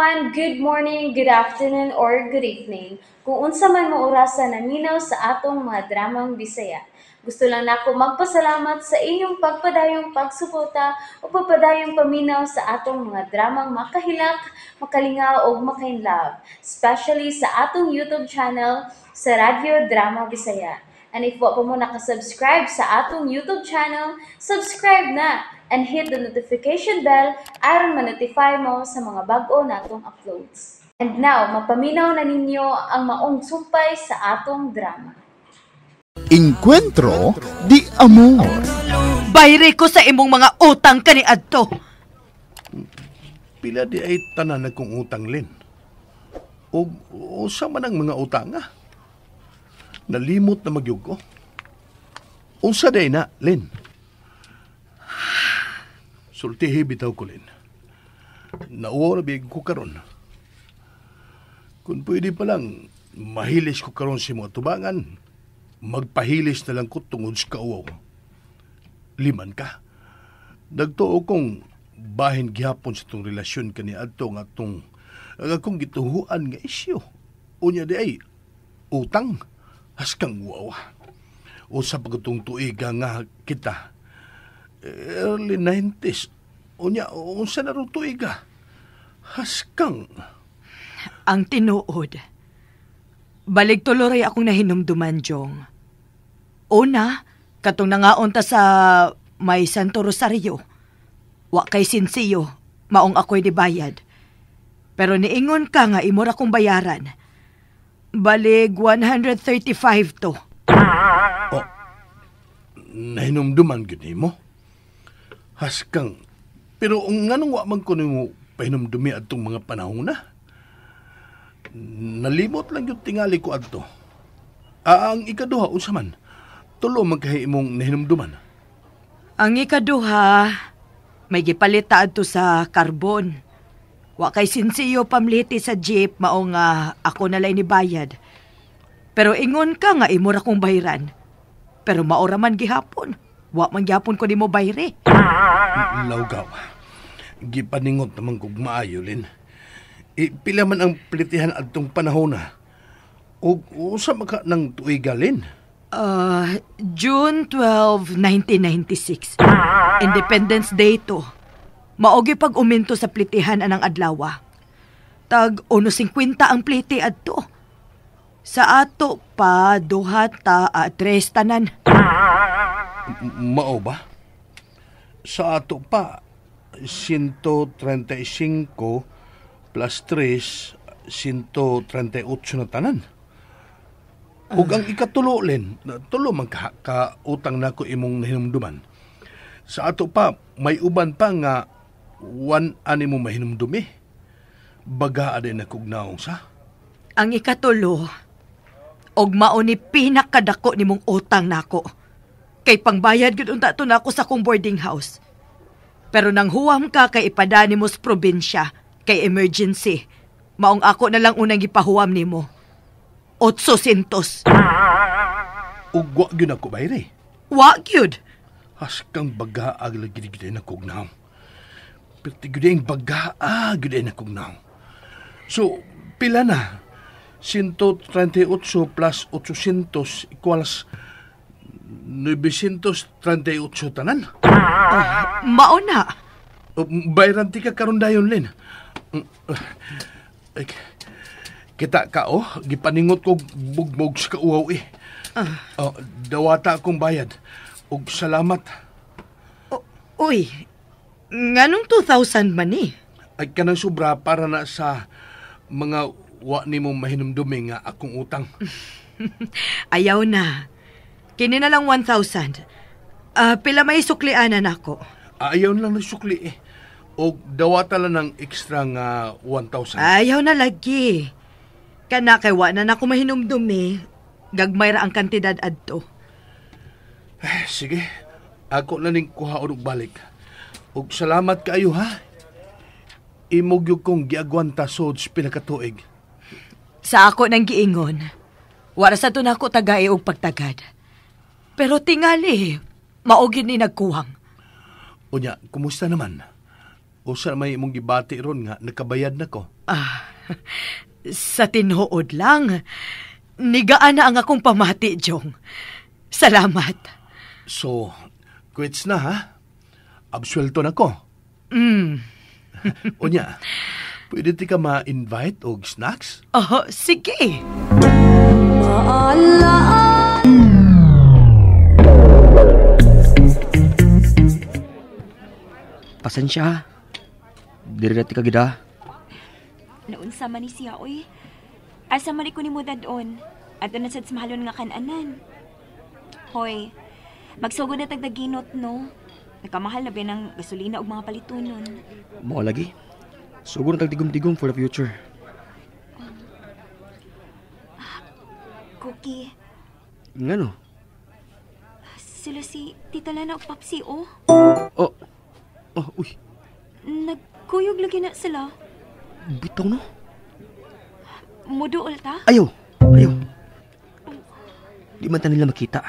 Everyone! Good morning, good afternoon, or good evening. Kung unsa man mo orasa naminaw sa atong mga dramang Bisaya. Gusto lang nako magpasalamat sa inyong pagpadayong pagsuporta o pagpadayong paminaw sa atong mga dramang makahilak, makalingaw ug makainlove, especially sa atong YouTube channel sa Radyo Drama Bisaya. And if wa pa mo nakasubscribe sa atong YouTube channel, subscribe na and hit the notification bell aron ma-notify mo sa mga bag-o natong uploads. And now, mapaminaw na ninyo ang maong sumpay sa atong drama. Encuentro di Amor. Bayri ko sa imong mga utang kaniadto. Pila di ay tanan kong utang, Lin? O usa man ang mga utang ah? Nalimot na magyug ko. Unsa day na, Lin? Sultihi bitaw ko, Lin. Nauwaw na big ko karon. Kung pwede pa lang, mahilis ko karon sa mga tubangan. Magpahilis na lang ko tungod sa kauwaw. Liman ka. Nagtuo kong bahin gihapon sa tong relasyon kani adto nga atong ang akong gituhuan nga isyu. Unya di ay utang haskang uwaw. O sa pagkatong tuiga nga kita early 90s. Unya unsa na ro tuiga? Haskang Ang tinuod. Balik tuloy akong nahinumduman, Jong. Una, katong nangaon ta sa may Santo Rosario. Wa kay sinsiyo, maong ako'y dibayad. Pero niingon ka nga imura kong bayaran. Balig 135 to. Oh, nahinumduman gyud nimo. Haskang pero nganong wa man ko nimo pahinumdumi adtong mga panahon na? Nalimot lang yung tingali ko adto. Ang ikaduha unsa man? Tulo man kay imong nahinumduman. Ang ikaduha, may gipalit ta adto sa karbon. Wa kay sinsiyo pamliti sa jeep mao nga ako nalay ni bayad. Pero ingon ka nga imura kong bayran. Pero maora man gihapon. Wa man gihapon ko nimo bayre. Lawgaw. Gipaningot naman kog maayo, Lin. Pila man ang plitihan adtong panahon na. Og usa man ka ng tuiga, Lin? June 12, 1996. Independence Day to. Maogi pag uminto sa plitihan anang adlawa. Tag 1.50 ang pliti adto. Sa ato pa, duha ta, tres tanan. Mao ba? Sa ato pa, 135 plus 3, 138 na tanan. Ug ang ikatulo, Len, tulo man ka utang nako imong nahinumduman. Sa ato pa, may uban pa nga wan ani mo mahinumdumi. Baga adin na kugnaong sa. Ang ikatulo, og mao ni pinakadako nimong utang nako. Kay pangbayad gud unta to nako sa kong boarding house. Pero nang huwam ka kay ipadani mo sa probinsya, kay emergency. Maong ako na lang unang gipahuwam nimo. 800. Ug wa gyud ako bayre. Wa gyud. Haskang baga ag lagi gyud na kugnaong. Perti gyud ang baga gyud na kugnaong. So, pila na? 138 plus 800 equals 938 tanan. Mao na. Bayran ti ka karon dayon, Lin. Ay, kita ka, oh, gipaningot ko bugmog sa kauwaw eh. Oh, dawata akong bayad. Og salamat. Uy, nganong 2,000 man eh? Ay kanang sobra para na sa mga wa nimo mahinumdumi nga akong utang. Ayaw na. Kini na lang 1,000. Pila may suklianan ako. Ayaw na lang ng sukli eh. O dawata lang ng extra nga 1,000. Ayaw na lagi. Kana kay wa na nako mahinumdumi. Gagmay ra ang kantidad adto. Eh, sige, ako na ning kuha og balik. Og salamat kaayo ha. Imog gyud kong giagwanta sod sa pinakatuig. Sa ako nang giingon, wala sa to nako tagay og pagtagad. Pero tingali, mao gyud ni nagkuwang. Unya, kumusta naman? Usa may imong gibati ron nga nakabayad na ko. Ah, sa tinuod lang. Nigaan na ang akong pamati, Jong. Salamat. So, quits na ha? Absuelto na ko. Unya, pwede ti ka ma-invite og snacks? Oh, sige. Pasensya. Diri na ti ka gida. Naunsa man ni siya, oy. Asa man ko ni mo dadon. Ato na sad sa mahalon nga kananan. Hoy, magsugod na tagdaginot, no? Nagkamahal na ba ng gasolina og mga palitunon? Mao lagi. Sugod na tagtigom-tigom for the future. Cookie, Ngano? sila si Tita Lana og Papsi, oh. Oh. Oh, uy. Nagkuyog lagi na sila. Bitaw no? Muduol ta? Ayaw. Ayaw. Di man ta nila makita.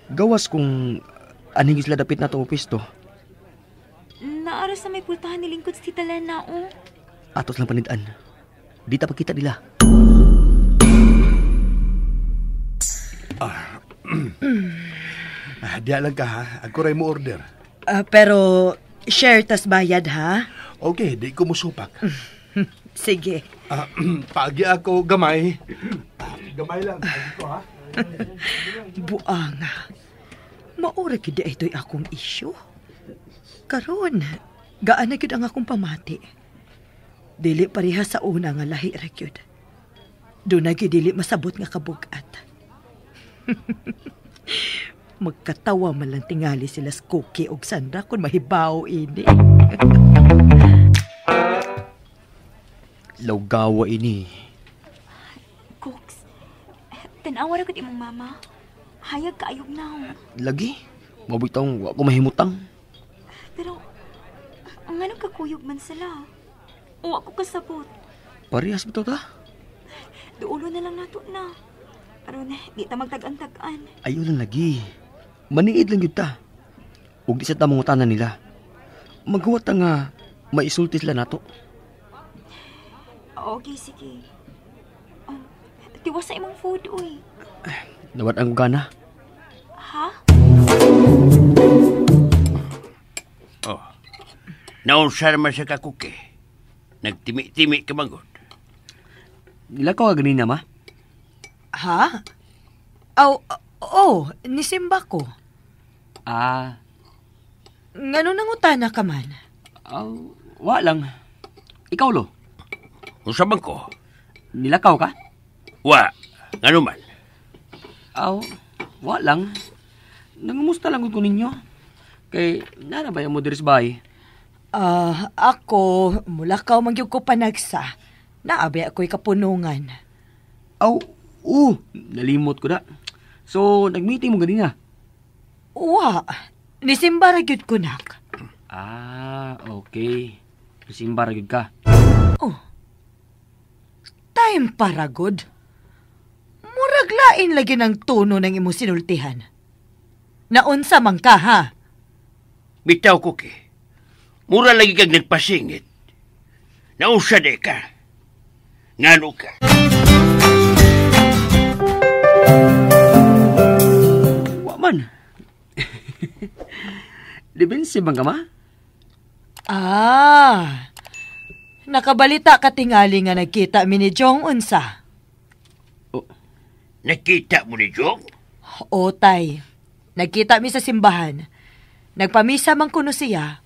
Gawas kung aning sila dapit na itong pwesto. Naara sa may pultahan ni lingkod si Tita Lana, oh. Atos lang panidan. Di ta pagkita nila. Ah, diya lang ka ha. Ako ray mo order. Pero share tas bayad, ha? Okay, di ko musupak. Sige. Ah, paagi ako gamay. Gamay lang. Paagi ko ha. Buanga. Maura gid ito'y akong issue. Karon, gaan na gyud ang akong pamati. Dili pareha sa una nga lahi ra gyud. Doon na gyud dili masabot nga kabugat. Magkatawa man lang tingali sila sa Cookie og Sandra kung mahibaw ini. Lawgawa ini. Cooks, tanawa ra gud imong mama. Hayag kaayog na. Lagi. Mabitaw wa ko mahimutang. Pero, ang anong kakuyog man sila? O ako kasabot. Parehas bitaw ta. Duulo na lang nato na. Aron, di ta magtag-an-tag-an. Ayaw lang lagi. Maniid lang yun ta. Ug di sa tamang utanan nila. Magawa ta nga maisulti sila nato. Okay, sige. Tiwas sa imong food, uy. Nawat ang gana. Ha? Oh. Naunsa naman sa kakuki. Nagtimi-timi ka magod. Nilakaw ka ganina, ma? Ha? Aw, oh, nisimba ko. Ah, Ngano nangutana ka man? aw, wa lang. Ikaw, lo? Unsa man ko? Nilakaw ka? Wa. Ngano man? Aw, wa lang. Nangumusta lang ko ninyo. Kay, nana ba yung mo diri sa bahay? Ah, ako, mulakaw man gyud ko panagsa. Naabi ako'y kapunungan. Aw, nalimot ko da. So, nag-meeting mo ganina? Wa, nisimba ra gyud ko nak. Ah, okay. Nisimba ra gyud ka. Oh. Time para good. Murag lain lagi ng tono ng imong sinultihan. Naunsa man ka, ha? Bitaw, Cookie. Mura lagi kag nagpasingit. Naunsa di ka. Ngano ka? Wa man. Defensive man ka, ma? Ah, nakabalita ka tingali nga nagkita mi ni Jong unsa. Oh, Nakita mo ni Jong? O, tay. Nagkita mi sa simbahan. Nagpamisa man kuno siya.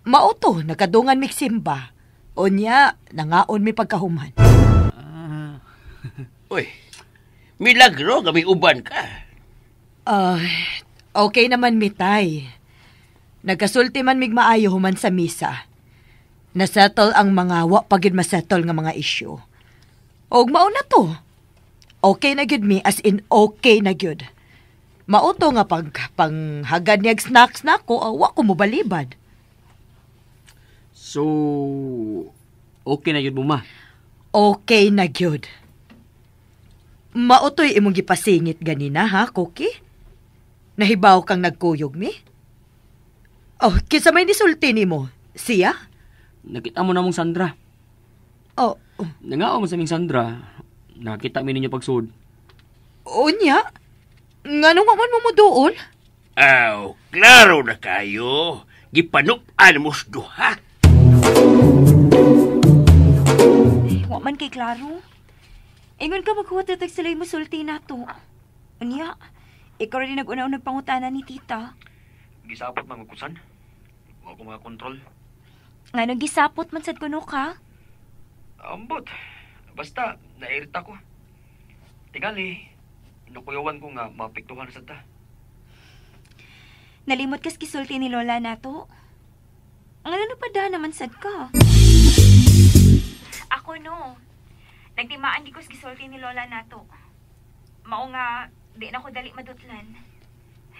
Mauto, nakadungan mi simba. Unya, nangaon mi pagkahuman. Uy, milagro nga may uban ka. Ah, okay naman mi, tay. Nagkasulti man mig maayo human sa misa. Nasettle ang mga wa pa gyud masettle nga mga issue. Og mao na to. Okay na gyud mi, as in okay na gyud. Mauto nga pag panghagad niyag snacks nako, wa ko mobalibad. So, okay na yun mo, ma? Okay na gyud. Mautoy imong gipasingit ganina, ha, Cookie? Nahibaw kang nagkuyog mi? Oh, kinsa may nisulti nimo? Siya? Nakita mo na mong Sandra. Oh, Nangao man sa aming Sandra. Nakita mi ninyo pagsud. unya? Nganong wa man mo mo dool? Aw, klaro na kayo. Gipanupan mo sa duha. Wa man kay klaro. Ingon ka maghuwat na tag sila'y musulti na to. Unya, ikaw rin nag-una nagpangutana ni tita. Gisapot man kusan. Wa ko mga kontrol. Nga nung gisapot man sad kuno ka. Ambot. Basta nairita ko. Tingali, nakuyawan ko nga maapektuhan sa ta. Nalimot kas gisulti ni Lola nato. Ang ano pa da naman sad ka? Ako no. Nagtimaan gi ko sa gisulti ni Lola nato. Mao nga di na ko dali madutlan.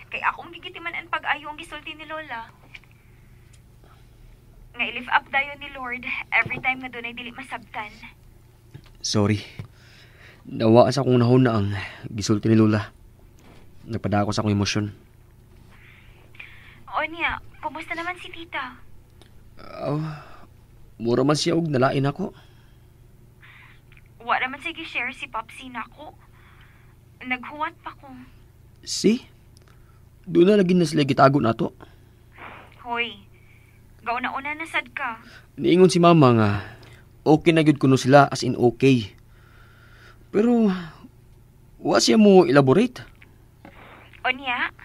Kay akong gigitiman ang pag-ayo ang gisulti ni Lola. Nga i-lift up dayon ni Lord every time nga dunay dili masabtan. Sorry. Nawa sa akong nahon na ang gisulti ni Lola. Nagpadako sa akong emosyon. O niya, kumusta naman si tita? Oh, mura man siya og nalain ako. Wa naman sige share si Popsi nako. Naghuwat pa ko. Si? Doon na lagi na sila gitago nato. Hoy, gauna-una na sad ka. Niingon si mama nga, okay na gyud kuno sila as in okay. Pero, wa siya mo elaborate. O niya,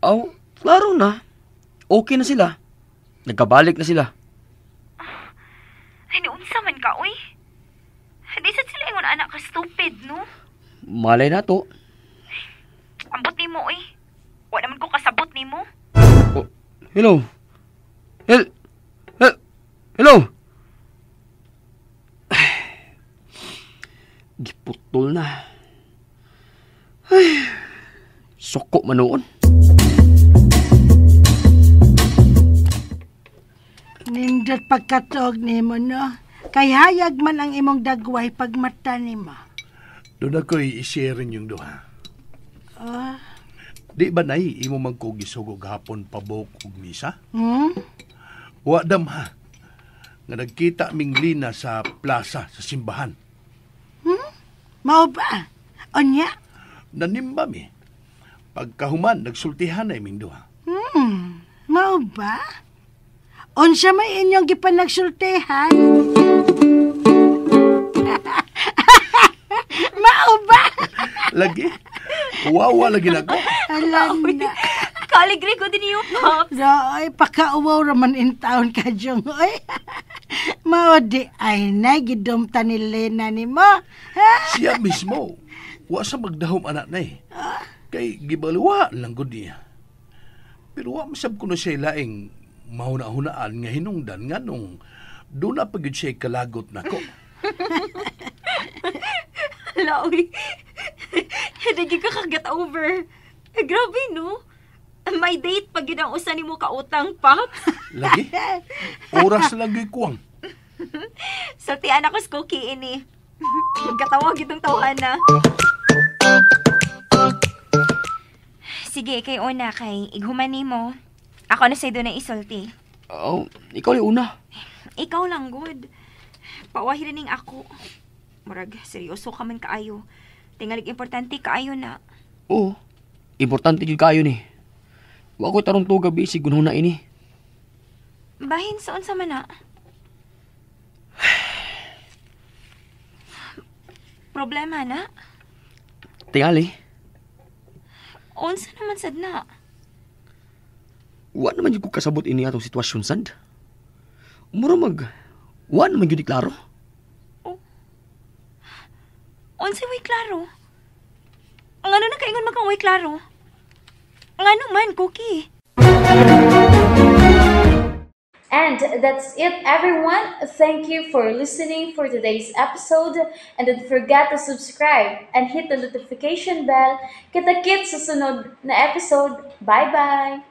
Aw, klaro na. Okay na sila. Nagkabalik na sila. ay naunsa man ka, uy. Di sad sila ingon anak ka stupid, no? Malay na to. Ambot nimo, uy. Wa naman ko kasabot nimo. Oh, hello. Hello. Giputol na. Ay, suko man noon. Nindot pagkatuog nimo no. Kay hayag man ang imong dagway pagmata nimo. Doon ako'y i-share yung duha. Ah, Di ba nay imo man ko gisugo gahapon pabok og misa? hmm? Wa dam ha. Nga nagkita ming Lina sa plaza sa simbahan. Mao ba? Unya? Nanimba mi. Pagkahuman nagsultihan na iming duha. Mao ba? Unsa may inyong gipanagsultihan? Mao ba? Lagi. Wawa lagi nako. Ala na. Kaligre ko din niyo, Pops. Ay, pakauwaw raman in town ka, Jong. Oy. Mao di ay na, gidumta ni Lena ni mo. Ha? Siya mismo. Wa sa magdahom anak na eh. Kay gibaluwa lang gud niya. Pero wa masab ko na siya laing mahuna-hunaan nga hinungdan nga nung doon na pagid siya kalagot nako. Hala, uy. Hindi ka ka-get over. Grabe, no? May date pag yun ang usa nimo kautang, Pops. Lagi. Oras lagi kuwang. Sultian ako sa cookie ini. Magkatawag itong tawana. Sige, kay una, kay ighuman nimo. Ako na sa'yo doon na isulti. Oh, ikaw yung una. Ikaw lang, good. Pawahirin ning ako. Murag, seryoso ka man kaayo. Tingalig importante kaayo na. Oo. Importante jud kayo ni. Wa ko tarong tuga busy gunhuna ini. Bahin sa unsa man na. Problema na? Tingali, Unsa naman sad na? wa naman jud ko kasabot ini atong sitwasyon sad. Mura mag wa naman jud klaro. Unsa way klaro? Ang ano na kaingon magkang way klaro? Ang ano man, Cookie? And that's it, everyone. Thank you for listening for today's episode. And don't forget to subscribe and hit the notification bell. Kita-kits sa sunod na episode. Bye-bye!